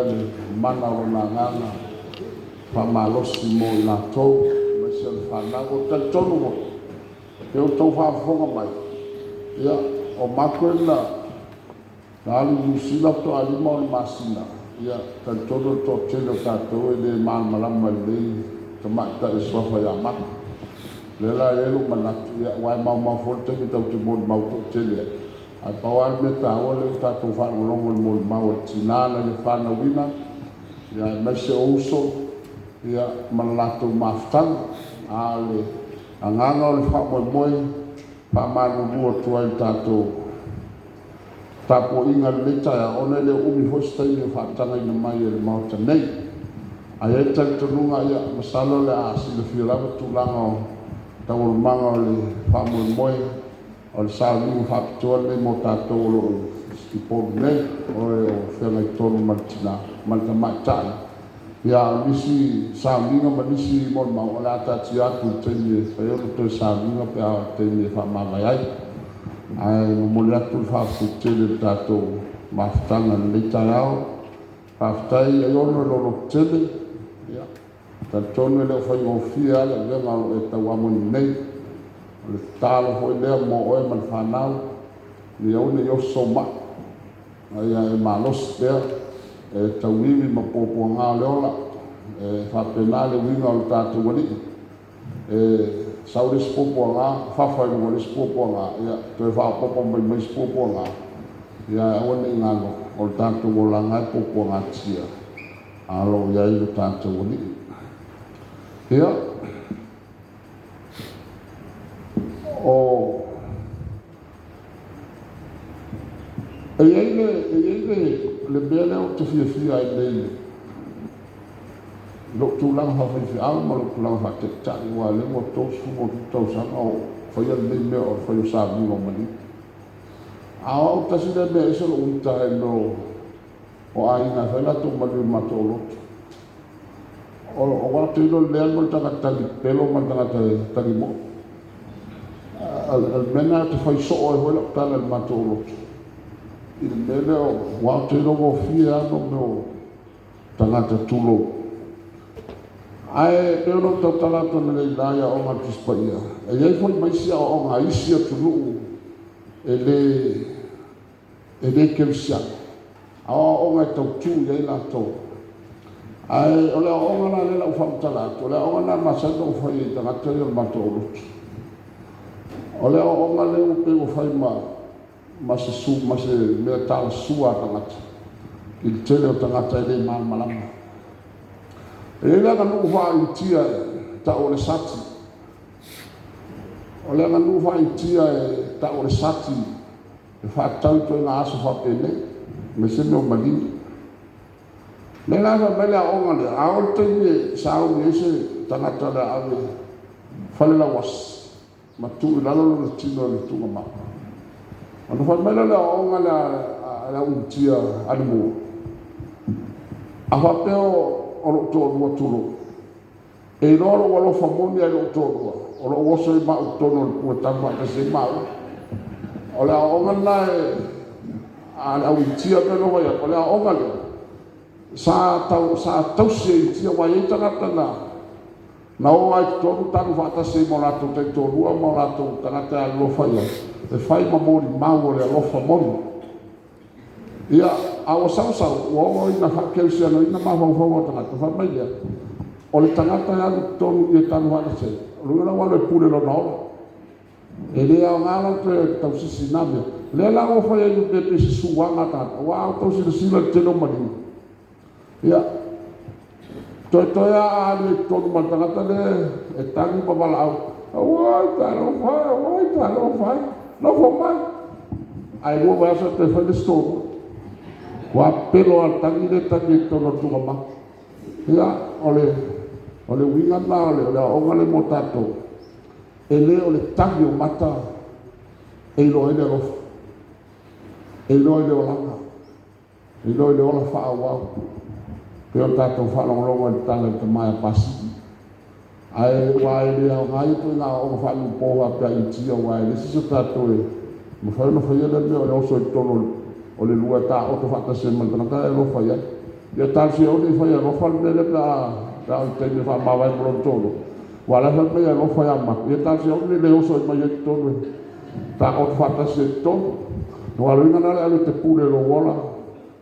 pea le mana o Lona Agaga faamalosi mo i latou, aemaise o le fanau. Ou te talitonu foi, pei ona outou faafofoga mai, ia, o Margaret na alu i Niu Sila faatoa 5 ona masina. Ia, e talitonu o le toatele o tatou e le malamalama i lenei tamaitai e suafa ia Mako. O lea la e i ai lou manatu, aua e maumau foi le taimi tatou te molimau toatele ai, ae pau lava le mea taua o lea ua tatou faalogologo i le molimau a le tina na ia fanauina, aemaise o uso ma le latou mafutaga. A o le agaga o le faamoemoe, e faamalulu atu ai i le tatou tapuaiga i lenei taeao, ona e le o umi foi se taimi o faatagaina mai e le Maota nei. Ae i ai le talitonuga, masalo o le a silafia lava tulaga o taualumaga o le faamoemoe o le sauniga faapitoa lenei mo tatou o lo o i Upolu nei, o e o lo o feagai tonu ma le tina ma le tamaitai. A o nisi sauniga ma nisi molimau, o le a taatia atu i le taimi e fai ai le toe sauniga pe a oo i le taimi e faamavae ai. Ae momoli atu le faafetai tele i le tatou mafutaga i lenei taeao. Faafetai Aiono i lou lototele. Ia, e talitonu e le o faigofie lava le avega o lo o e tauamoina nei. O le tatalo foi lea mo oe ma le fanau, ina ia aua ne i oso sou mai, a ia e malosi pea e tauivi ma puapuaga o le ola. E faapena le uiga o le tatou Alii, e sau le isi puapuaga fafa i luga o le isi puapuaga, ia toe faaopoopo mai ma isi puapuaga, ae aua ne i galo, o le tatou olaga e puapuagatia, ae o lo o i ai lo tatou Alii. Ia, e i ai le mea lea ou te fiafia ai nei i lou tulaga faafaifeau ma lou tulaga faataitai, aua o lea ua 37 tausaga o ou faia lenei mea o le fai o sauniga o maliu. A o au tasi lea mea e ese lou ita ai i mea o aiga e fai latou maliu i le matou aulotu. Aua ou te iloa lelei lava le mea o le tagata tagi pepelo ma le tagata e tagi moni. O le mea lena ou te fai soo ai foi lau tala i le matou aulotu i le mea lea, aua ou te iloa gofie lava mea o tagata, tulou. Ae pei ona ou tautala atu analeila i aoaoga a le Tusi Paia, e i ai foi ma isi aoaoga a isi atunuu e le kerisiano, o aoaoga e tautu i ai latou. Ae o le aoaoga la lea o le a ou faamatala atu, o le aoaoga lena e masani ona ou fai ai i tagata ia o le matou aulotu. O le aoaoga lea ua pei ua fai ma se mea talasua a tagata i le tele o tagata e le malamalama. E i ai le aganuu faa-Initia e tau o le Sati. O le aganuu faa-Initia e tau o le Sati e faatatau i ituaiga aso faapenei, aemaise mea o maliu. O lea la e fai mai le aoga lea, a oo i le taimi e sauni ai se tagata o le a ave i fale lauasi ma tuu i lalo lona tino i le tuugamau, ona fai mai lea o le aoaoga lea a le au Initia anamua, a faapea o lou toalua, tulou, e iloa lou alofa moni lava i lou toalua, o lou oso ai ma au i totonu o le pua e tanu faatasi ai maua. O le aoaoga lena a le au Initia pei ona ou fai atu, o le aoaoga lea sa tausi e Initia, aua e i ai tagata na o lava i totonu tanu faatasi ai ma o latou taitoalua ma o latou tagata e alolofa i ai, e fai ma molimau o le alofa moni. Ia, a ua sau sau ua oo ina faakerisianoina mafaufauga o tagata, ona fai mai lea, o le tagata e alu i totonu i i e tanu faatasi ai, o lona uiga la ua alu e pule lona ola. E le aoga la le toe tausisi i na mea. O lea la ua fai ai pei o se suaga a tagata, aua a outou silasila i le tele o maliu, ia, toetoe lava a alu ai i totonu ma le tagata lea e tagi ma valaau, auoi talofa e, auoi talofa e, nofo mai. Ae 2 vaiaso toe fai le isi toalua. Matua pepelo lava i le tagi lea e tagi ai i totonu o le tuugamau. Ia, o le uiga lena o le aoaoga lea mo tatou, e le o le tagi o mata e iloa ai le alofa, e iloa i le olaga, e iloa i le ola faaauau. E pei ona tatou faalogologo i le tala i le tama ia Pasili. Ae aua e le aoga ia ituaiga aoaoga faaneionapo faapea a Initia aua e leai se isi o tatou e mafai ona faia lea mea o le oso i totonu o le lua e taooto faatasi ai ma le tagata la e alofa i ai. Ia talosia aua ne i faia e Alofa le mea lea pe a oo i le taimi e faamavae ma lona toalua, aua o la e fai mai e alofa ia matou, ia talosia aua ne i le oso mai ai i totonu e taooto faatasi ai i totonu. Aua o le uiga lena o le alu e te pule i lou ola,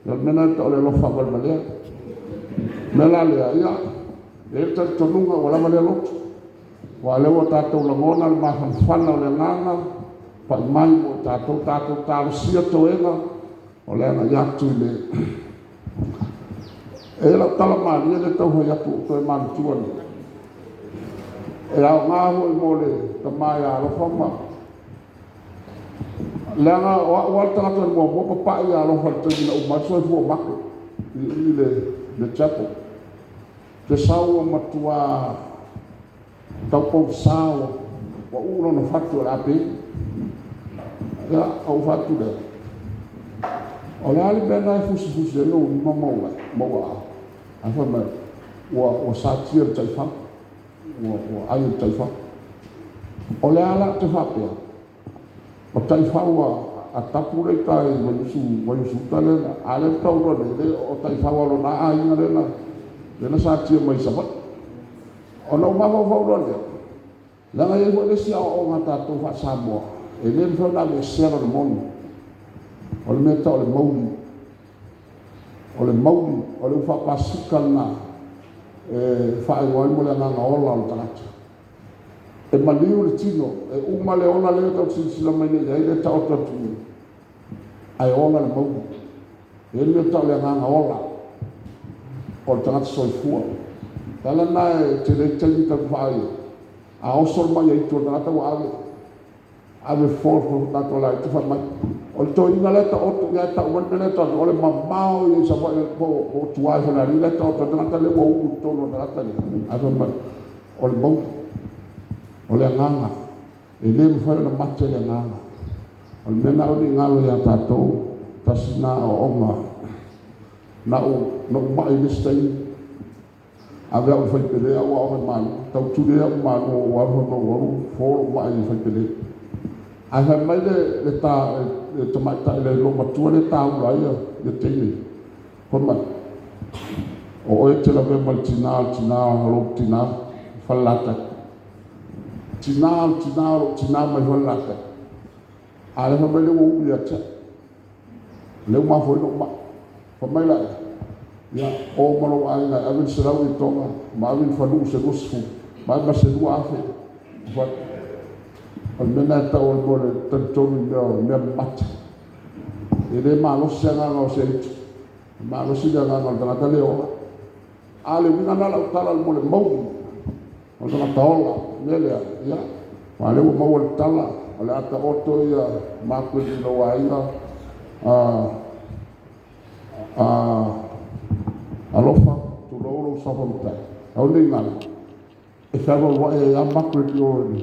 ia o le mea lena e tau o le alofa faavalevalea. O le mea la lea, ia, e i ai le talitonuga ua lava lea loto, aua o lea ua tatou lagona le mafanafana o le agaga pai mai mo i tatou. Tatou talosia toega o le agai atu i le… E i ai lau tala malie lea e tau fai atu ua ou toe manatua nei, e aoga foi mo le tama ia Alofa ma… leaga o au lava le tagata na muamua papai ia Alofa i le taimi na uma ai le soifua o Mato i i le chapel. Ou te sau ua matua tau pogisa ua uu lona fatu o le a pe. Ia, ou fai atu lea, o le a le mea lena e fusifusi ai ou lima ma ou aao? Ae fai mai ua satia i le taifau, ua ai e le taifau. O lea la ou te faapea, o taifau a Tapu lea e i tai i Vaiusu-uta lea na… a o lea faatoa ou iloa nei, o taifau a lona aiga lea na satia mai Savaii. Ona ou mafaufau loa lea, leaga e i ai foi le isi aoaoga a tatou faa-Samoa e le mafai ona aveesea lona moni, o le mea e tau o le mauli. O le mauli, o le upu faa-Pasefika lena e faaigoa ai le agaga ola o le tagata. E maliu le tino, e uma le ola lea tatou te silasila mai nei i ai lea e taoto atu i i, ae ola le mauli. E i ai le mea e tau o le agaga ola o le tagata soifua. O le ala lena e tele ai taimi tatou te vaai ai, a oso le mai aitu a le tagata ua ave, ave fofo e le aitu fai mai. O le toeaina la e taoto, ae tau mai le mea la e taoto, o le mamao ia i Savaii po o tua i Falealili la e taoto ai le tagata lea ua ulu i totonu o le tagata lea, ae fai mai, o le mauli, o le agaga. E le mafai ona mate le agaga. O le mea lena aua ne i galo ia tatou, tasi lena aoaoga. Na ou mai i le isi taimi, ave au i le faipele ae ou aoga i Malua, tau tuli ai au i Malua ua ou alu fai mai ua alu fo lou mai i le faipele. Ae fai mai le tamaitai le olomatua lea e taula ai teine ia, fai mai, o oe e te lavea ma le tina o le tina o lou tina i Falelatai. Tina o le tina o lou tina mai Falelatai, a o lea e fai mai o lea ua ulu ia te au, lea ua mafua ai ona ou mai. Fai mai laia, ia o ma lou aiga e ave le $100 ma ave ni fanuu se 20 ma ave ma se $2,000. Ou fai atu, o le mea lena e tau o le talitonu i mea mamata. E le malosi se agaga o se aitu, e malosi le agaga o le tagata lea e ola. A o le uiga lena o lau tala mo le mauli o le tagata ola. O le mea lea, ia, aua o lea ua maua le tala, o le a taoto Margaret i lou aiga, Alofa, tulou lou suafa matai, aua ne i galo, e fealualuai ai lava Margaret i o i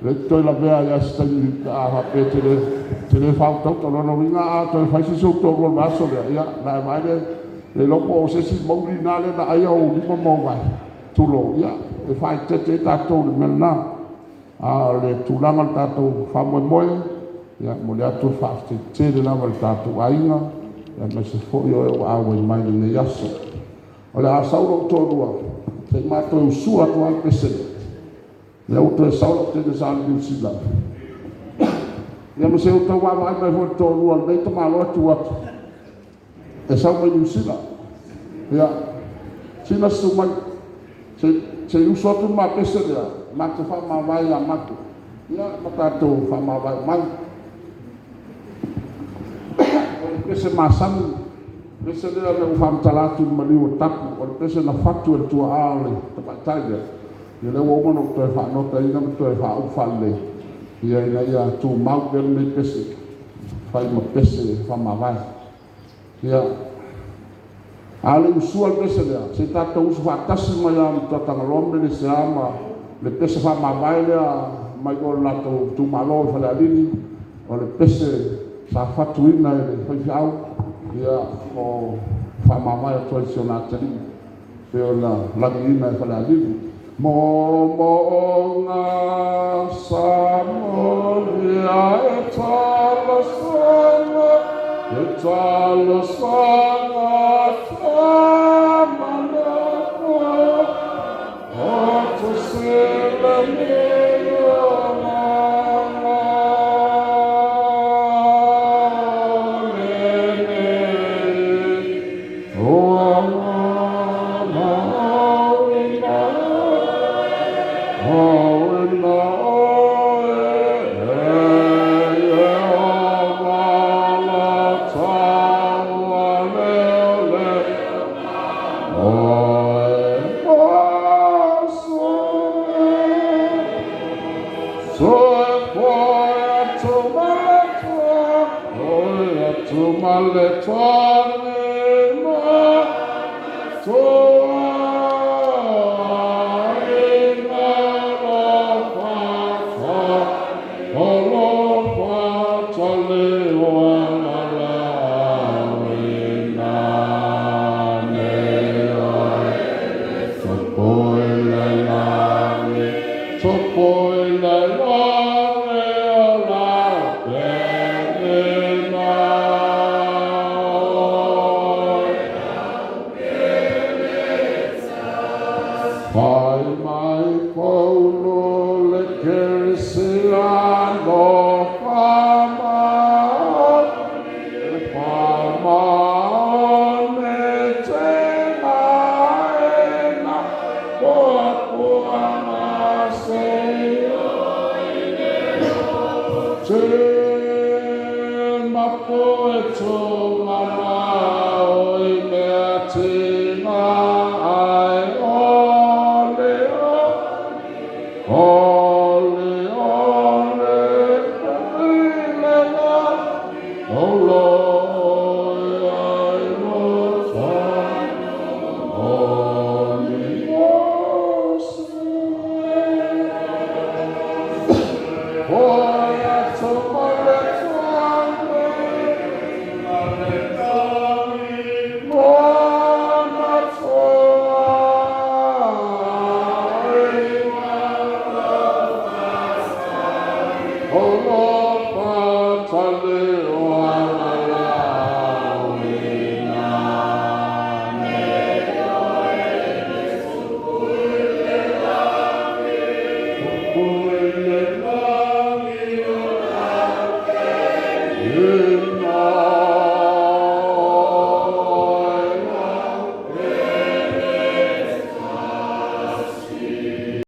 le… e te toe lavea ai lava i se taimi pe a faapea e te le faautauta. O lona uiga a toe fai se isi ou toalua i le vaiaso lea, ia ona e vaai lea, le iloa po o se isi mauli lena lea na aia ou lima ma ou vae, tulou, ia, e faaeteete ai tatou i le mea lena. A o le tulaga o le tatou faamoemoe, ia e momoli atu le faafetai tele lava i le tatou aiga, aemaise foi o e ua auai mai i lenei aso. O le a sau lou toalua se i ma toe usua atu lava le pese lea, lea ua toe sau lou teine sa alu i Niu Sila. Ia ma se i outou vaavaai mai foi i le toalua o lenei tamaloa e tu atu, e sau mai Niu Sila. Ia, sina susu mai, se i usu atu le ma pese lea, ma te faamavae ia matou, ia ma tatou faamavae uma ai. O le pese masani, le pese lea na ou faamatala atu i le maliu o Tapu, o le pese na fatu e le tuaa o le tamaitai lea, ia lea ua uma ona ou toe faanotaina ma toe faaupu faalelei, ina ia tumau pea lenei pese e fai ma pese faamavae. Ia, a o le i usua le pese lea, se i tatou usu faatasi mai lava ma Tuatagaloa ma Melesea ma le pese faamavae lea mai o le latou itumalo i Falealili, o le pese sa fatuina e le faifeau o faamavae atu ai i si ona atalii pei ona lagiina e Falealili. Moomooga samolia e talosaga, e talosaga. Te